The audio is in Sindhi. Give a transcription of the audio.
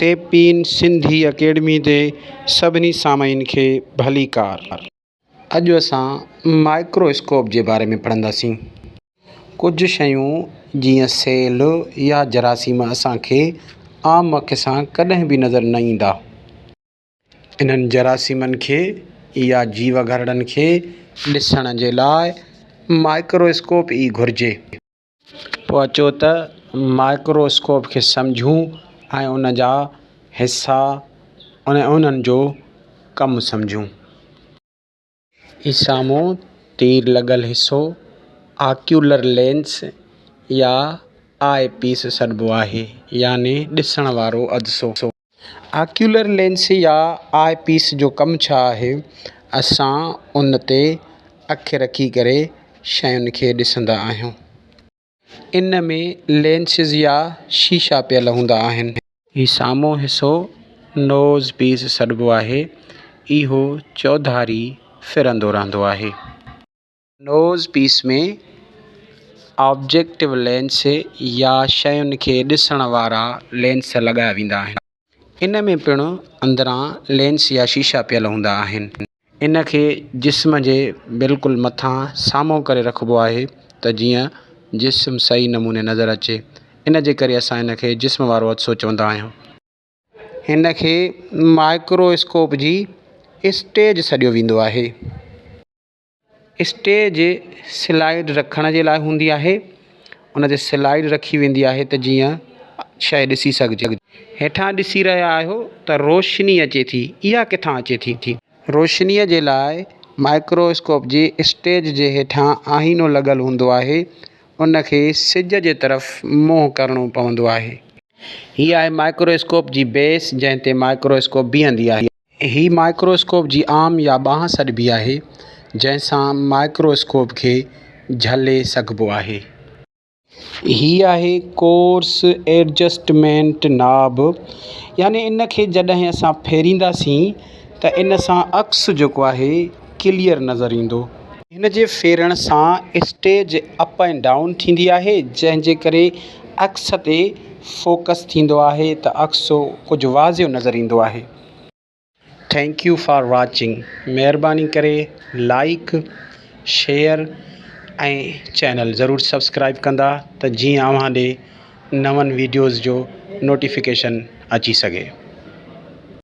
سيپين سنڌي اڪيڊمي تي سڀني سامعين کي ڀليڪار. اڄ اسان مائڪرو اسڪوپ جي باري ۾ پڙهنداسين. ڪجهه شيون جيئن سيل يا جراثيم اسان کي عام اک سان ڪڏهن به نظر نه ايندا. انهن جراثيمن کي يا جيو گهرڙن کي ڏسڻ جي لاء مائڪرو اسڪوپ ئي گهرجي. پوء اچو ته مائڪرو اسڪوپ کي سمجهون ۽ ان جا حصا ۽ انهن جو ڪم سمجهون. هي سامهون تير لڳل حصو آڪيولر لينس يا آء پيس سڏبو آهي يعني ڏسڻ وارو عدسو. آڪيولر لينس يا آء پيس جو ڪم ڇا آهي؟ اسان ان تي اک رکي ڪري شين کي ڏسندا آهيون. ان ۾ لينسز يا شيشا پيل هوندا آهن. هي سامهون حصو نوز پيس سڏبو آهي. اهو چوڌاري ڦرندو رهندو آهي. نوز پيس ۾ آبجيڪٽو لينس يا شين کي ڏسڻ وارا لينس لڳايا ويندا آهن. ان ۾ پڻ اندران لينس يا شيشا پيل هوندا آهن. ان کي جسم جي بلڪل مٿان سامهون ڪري رکبو آهي ته جيئن جسم صحيح نموني نظر اچي. ان جي ڪري اسان ان کي جسم وارو عدسو چوندا آهيون. هن کي مائڪرو اسڪوپ جي اسٽيج سڏيو ويندو آهي. اسٽيج سلائيڊ رکڻ جي لاء هوندي آهي ان تي سلائيڊ رکي ويندي آهي ته جيئن شيء ڏسي سگهجي. هيٺان ڏسي رهيا آهيو ته روشني اچي ٿي اها ڪٿان اچي ٿي؟ روشنيء جي لاء مائڪرو اسڪوپ جي اسٽيج جي هيٺان آئينو لڳل هوندو آهي ان کي سج جي طرف منهن ڪرڻو پوندو آهي. هي آهي مائڪرو اسڪوپ جي بيس جنهن تي مائڪرو اسڪوپ بيهندي آهي. هي مائڪرو اسڪوپ جي عام يا ٻانهن سڏبي آهي، جنهن سان مائڪرو اسڪوپ کي جهلي سگهبو آهي. هي آهي ڪورس ايڊجسٽمينٽ ناب يعني ان کي جڏهن اسان ڦيرينداسين ته ان سان عڪس جيڪو آهي ڪليئر نظر ايندو. هن جي ڦيرڻ سان اسٽيج اپ ۽ ڊائون ٿيندي آهي، جنهن جي ڪري عڪس تي فوڪس ٿيندو آهي ته عڪس ڪجهه واضح نظر ايندو آهي. Thank you for watching مهرباني ڪري لائيڪ شيئر ۽ چينل ضرور سبسڪرائب ڪندا ته جيئن اوهان ڏي نون ويڊيوز جو نوٽيفڪيشن اچي سگهي.